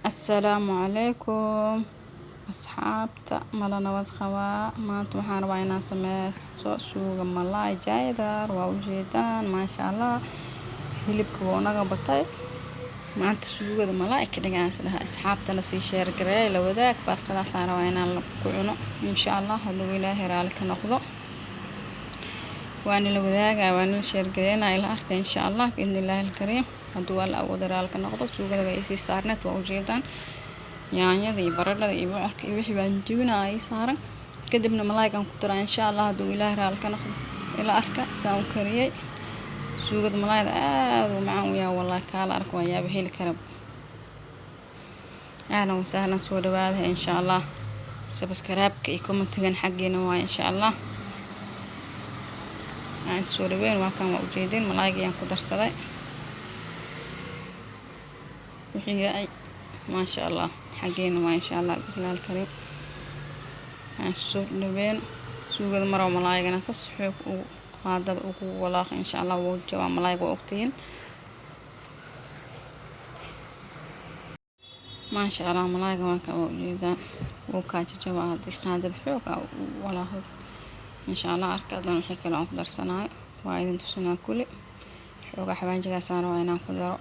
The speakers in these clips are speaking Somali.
Assalaamu calaykum asxaabta, mala nabad qabaa? Maanta waxaan rabaa inaan sameysto suuga malaay jaydar. Waa ujeedaan, maasha Allah, hilibka wuu naga batay. Maanta suugada malaay ka dhigaan isdhaha, asxaabtana sii share gareey, la wadaag. Baastadaasaan rabaa inaan ku cuno, insha Allah, hadduu Ilaahay raali ka noqdo. Waana la wadaagaa, waana la share gareynaa, ila arka, insha Allah, biidni illaahi alkariim, hadduu Alla awoodo raali ka noqdo. Suugada waa isii saarneed, waa ujeedaan, yaanyada iyo baradhada iyo bocorka iyo wixii baan jibinaa ii saaran. Kadibna malaaygaan ku daraa, insha Allah, hadduu Ilaahay raali ka noqdo. Ila arka saan u kariyey suugada malaayda. Aad u macaan u yahay, wallahi, kaala arka, waan yaaba heli karab. Ahlan wasahlan, soo dhawaada, insha Allah. Subscribe-ka iyo commentigan xaggeena waa, insha Allah. Aan soo dhaweyn. Waa kan, waa ujeedin, malaayga ayaan ku darsaday wixii raacay, maasha Allah, xaggeena waa, insha Allah, billahi alkariim. Aan soo dhaweyn suugada marow malaaygana sas xoog ugu qaadada ugu walaaqa, insha Allah. Wuu jawaa malaayga, waa ogtihiin, maasha Allah. Malaayga waa ka, waa ujeedaan, wuu kaa jajabaa haddii qaadada xoog aa u walaaqdo, insha Allah. Arka haddana wixii kale aan ku darsanaayo waa idin tusinaa kuli. Xoogaa xawaajigaasaan rabaa inaan ku daro,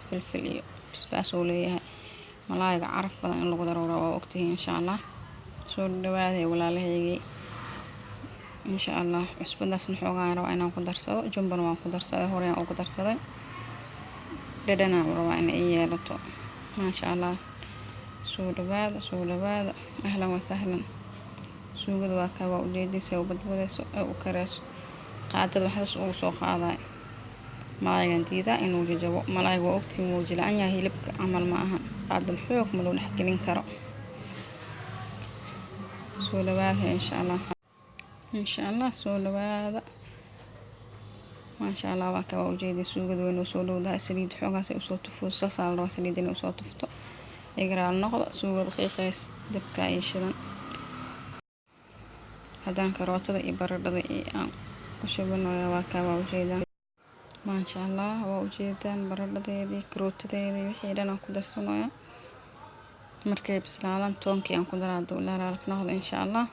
filfil iyo basbaas uu leeyahay malaayga, caraf badan in lagu daro waa ogtihiin, insha Allah. Soo dhawaaday, walaalahaygii, insha Allah. Cusbadaasna xoogaa rabaa inaan ku darsado, jumbana waan ku darsaday, horeyaan ugu darsaday, dhadhanaa rabaa inay ii yeelato, maasha Allah. Soo dhawaada, soo dhawaada, ahlan wasahlan. Suugada waa kaa, waa ujeedaysa u badbadayso ee u kareyso. Qaadada waxdaas ugu soo qaaday, malaaygan diidaa inuu jajabo. Malaayga waa ogtiin, wuu jilacan yahay, hilibka camal ma ahan, qaadada xoog ma loo dhexgelin karo. Soo dhawaada, insha Allah, insha Allah, soo dhawaada, maasha Allah. Waa ka, waa ujeeday, suugada way noo soo dhowdahay. Saliid xoogaas ay usoo tufo, saasaa la rabaa saliid inay usoo tufto. Igraal noqdo suugada qiiqays, dabka iyo shidan. Haddaan karootada iyo baradhada iyo aan ku shubanayo, waa kaa, waa ujeedaan, maasha Allah, waa ujeedaan, baradhadeedii, karootadeedii, wixii dhan aan ku darsanaya. Markay bislaadaan, toonkii aan ku daraa, hadduu Ilaahay raali ka noqdo, insha Allah,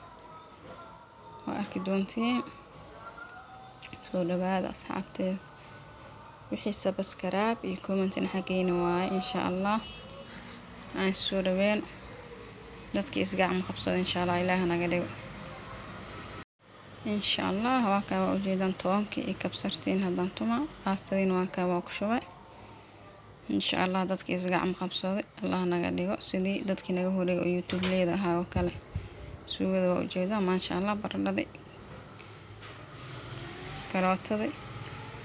waa arki doontiin. Soo dhawaada, asxaabteeda. Wixii subscribe iyo commentina xaggeena waaye, insha Allah. Aan soo dhaween dadkii isgacma qabsada, insha Allah, Ilaah naga dhigo, insha Allah. Waa kaa, waa ujeedaan, toonkii iyo kabsartiin haddaan tuma, baastadiina waa kaa, waa ku shubay, insha Allah. Dadkii isgacma qabsaday Allah naga dhigo, sidii dadkii naga horeeyay oo YouTube leeda ahaa oo kale. Suugada waa ujeedaa, maasha Allah, baradhadii, karootadii,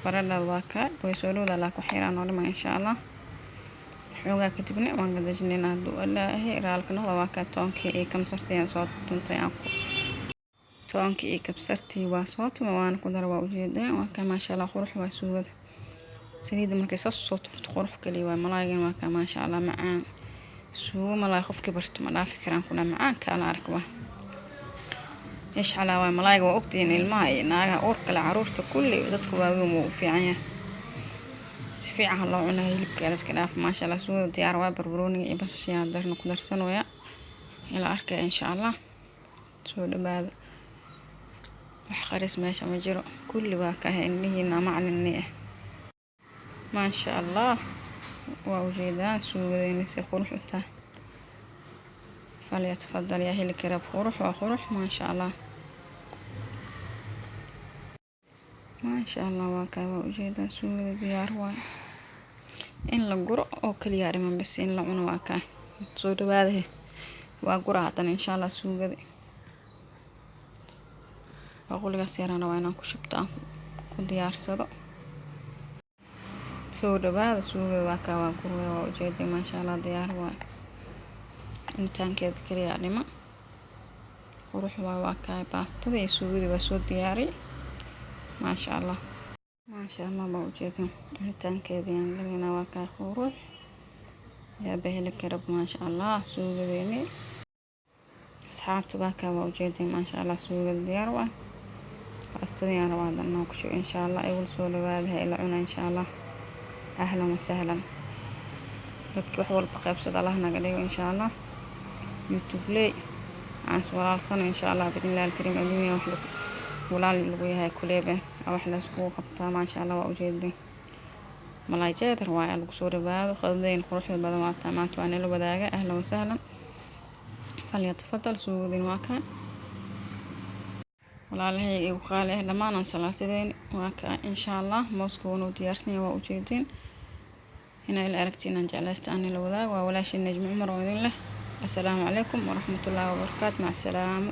baradhada waa kaa, way soo dhowdaa, laakiin wax yaraan noo dhima, insha Allah. Xoogaa kadibna waan gadajinaynaa, hadduu Ilaahay raalka noqdo. Waa kaa, toonkii iyo kamsartii aan soo tuntay, aan ku toonkii iyo kabsartii waa soo tuma, waana ku dara, waa ujeedaa, waa kaa, maasha Allah, qurux waa suugada. Saliidda markay saas usoo tufto, qurux kaliya waa. Malaaygan waa kaa, maasha Allah, macaan. Suugo malaay qofkii barto ma dhaafi karaan kuna, macaan kaala ark waa ishcalaa waa. Malaayga waa ogtihiin, ilmaha iyo naagaha uurka leh, caruurta, kulli dadka waaweyn wuu u fiican yahay. Si fiican ha loo cunaa, hilibka la iska dhaaf. Maasha Allah, suugada diyaar waa. Barbarooniga iyo basasha darna ku darsanaya, ila arkaya, insha Allah. Soo dhawaada, wax qaris meesha ma jiro, kulli waa ka indhihiina macalini ah, maasha Allah. Waa ujeedaan suugadeena si qurux u tahay. Falyatafadal, yaa heli kara, qurux waa qurux, maasha Allah, maasha Allah. Waa kaa, waa ujeedaan, suugada diyaar waay, in la guro oo kaliya dhiman bas, in la cuno. Waa kaa, soo dhawaada. Waa gura haddana, insha Allah. Suugada baquligaas yaraan rabaa inaan ku shubto, aan ku diyaarsado. Soo dhawaada. Suugada waa kaa, waa gurwe, waa ujeeday, maasha Allah, diyaar waay, cunitaankeeda kaliya dhima, qurux waay. Waa kaa, baastada iyo suugadii waa soo diyaariyay, maasha Allah, maasha Allah. Baa ujeedin, cunitaankeedii aan galaynaa. Waa kaa, qurux yaaba heli karab, maasha Allah. Suugadeeni, asxaabta, waa kaa, waa ujeedin, maasha Allah, suugada diyaar waay. Baastadii aan rabaa haddana inaan ku shubo, insha Allah. Igula soo dhawaada, ha ila cuna, insha Allah. Ahlan wasahlan. Dadki wax walba qaybsada Allah naga dhigo, insha Allah. YouTube ley aan is walaalsano, insha Allah, biidnillahi alkariim. Adduunya wax walaal lagu yahay kuleebe wax la iskugu qabtaa. Maasha Allah, waa ujeedin, malaay jeedar waaye lagu soo dhawaado. Qadadeyn quruxda badan waa taa maanta waa nala wadaaga. Ahlan wasahlan, falyatafadal. Suugadin waa kaa, walaalahayga igu qaali ah dhammaan. Aan salaatadeeni waa kaa, insha Allah. Mooska wuunuu diyaarsan yahay, waa ujeedin. Inaa ila aragti inaan jeclaysta aan ila wadaago. Waa walaashii Najmi Cumar oo idin leh assalaamu calaykum waraxmatullaahi wabarakaatu. Mac asalaamo.